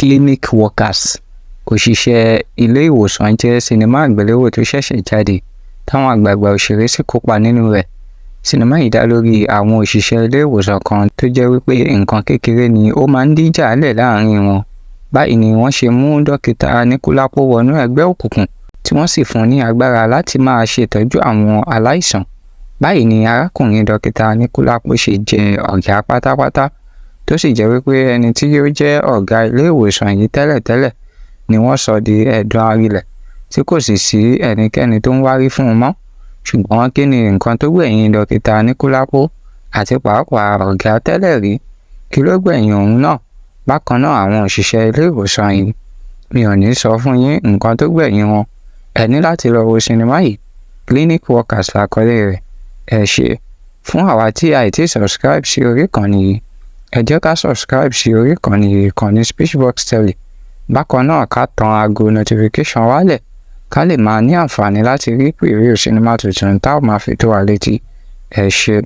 Clinic Workers, Òṣìṣẹ́ Ilé Ìwòsàn, jẹ́ sinimá àgbéléwò tó ṣẹ̀ṣẹ̀ jáde táwọn àgbààgbà òṣèré sì kópa nínú rẹ̀. Sinimá yìí dá lórí àwọn òṣìṣẹ́ ilé ìwòsàn kan tó jẹ́ wípé nǹkan kékeré ni ó máa ń díjà lẹ̀ láàrin wọn. Báyìí ni wọ́n ṣe mú Dókítà Aníkúlápó wọnú ẹgbẹ́ òkùnkùn, tí wọ́n sì fún un ní agbára láti máa ṣètọ́jú àwọn aláìsàn. Báyìí ni arákùnrin Dókítà Aníkúlápó ṣe jẹ́ ọ̀gá pátápátá, tó sì jẹ́ wípé ẹni tí ó jẹ́ ọ̀gá ilé ìwòsàn yìí tẹ́lẹ̀tẹ́lẹ̀ ni wọ́n sọ di ẹ̀dùn arinlẹ̀, tí kò sì sí ẹnikẹ́ni tó ń wárí fún un mọ́. Ṣùgbọ́n kí ni nǹkan tó gbẹ̀yìn Dókítà Aníkúlápó àti pàápàá ọ̀gá tẹ́lẹ̀ rí? Kí ló gbẹ̀yìn òun náà? Bákan náà, àwọn òṣìṣẹ́ ilé ìwòsàn yìí, mi ò ní sọ fún yín nǹkan tó gbẹ̀yìn wọn. Ẹ ní láti lọ wo sinimá yìí. Clinic Workers làkọlé rẹ̀. Ẹ ṣé. Fún àwa tí a ì tí subscribe sí orí ìkànnì yìí, ẹ jẹ́ ká subscribe sí orí ìkànnì yìí, ìkànnì Speechbox Tele. Bákan náà, ká tan aago notification wálẹ̀ ká lè máa ní àǹfààní láti rí preview sinimá tuntun tá ò máa fi tó wa létí. Ẹ ṣé.